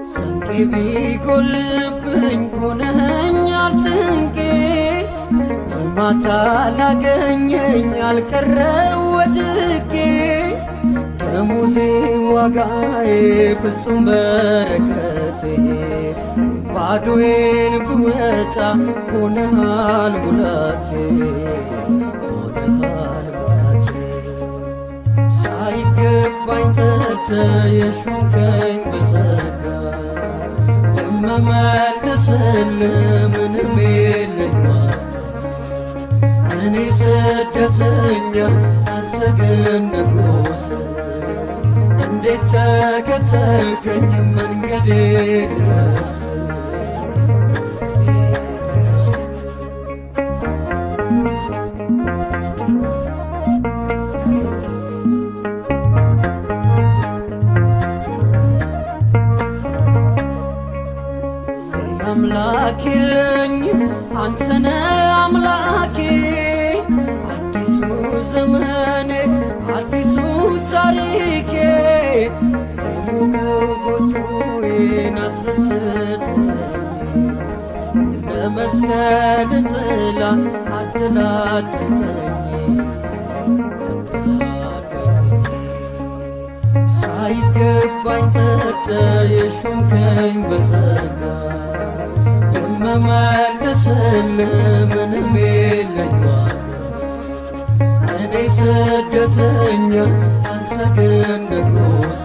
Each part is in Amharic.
ስንቄ ቢጎልብኝ ሆነኸኛል ስንቄ፣ ጥማት አላገኘኝ አልቀረው ወድቄ። ደሞዜ ዋጋዬ ፍጹም በረከቴ፣ ባዶዬን ብወጣ ሆነሃል ሙላቴ፣ ሆነሃል ሙላቴ። ሳይገባኝ ጠርተህ የሾምከኝ በጸጋ፣ የምመልስልህ ምንም የለኝ ዋጋ። እኔ ስደተኛ አንተ ግን ንጉሥ፣ እንዴት ተከተልከኝ መንገዴ ድረስ፣ መንገዴ ድረስ። ሌላ አምላክ የለኝም፣ አንተ ነህ አምላኬ። አዲሱ ዘመኔ አዲሱ ታሪኬ፣ የሞቀው ጎጆዬን አስረስተኝ፣ ለመስቀል ጥላ አደላደልከኝ፣ አደላደልከኝ። ሳይገባኝ ጠርተህ የሾምከኝ በጸጋ፣ የምመልስልህ ምንም የለኝ ዋጋ። እኔ ስደተኛ አንተ ግን ንጉሥ፣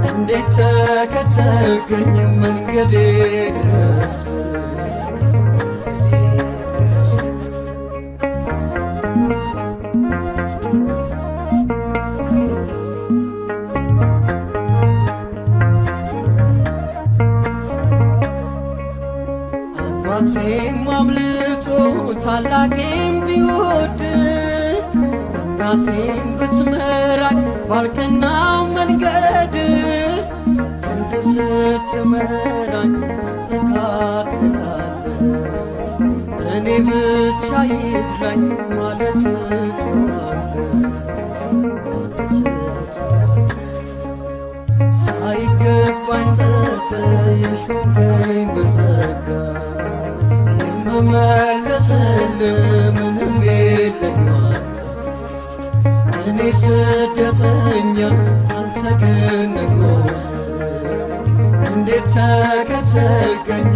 እንዴት ተከተልከኝ መንገዴ ድረስ፣ መንገዴ ድረስ። አባቴም አምልጦ ታላቄም ቢወድ፣ እናቴም ብትመራኝ ባልቀናው መንገድ፣ ክንድ ስትመራኝ እስተካከላለሁ። እኔ ብቻ ይድላኝ ማለት እተዋለሁ፣ ማለት እተዋለሁ። ሳይገባኝ ጠርተህ የሾምከኝ በጸጋ፣ የምመልስልህ ምንም የለኝ ዋጋ። እኔ ስደተኛ አንተ ግን ንጉሥ፣ እንዴት ተከተልከኝ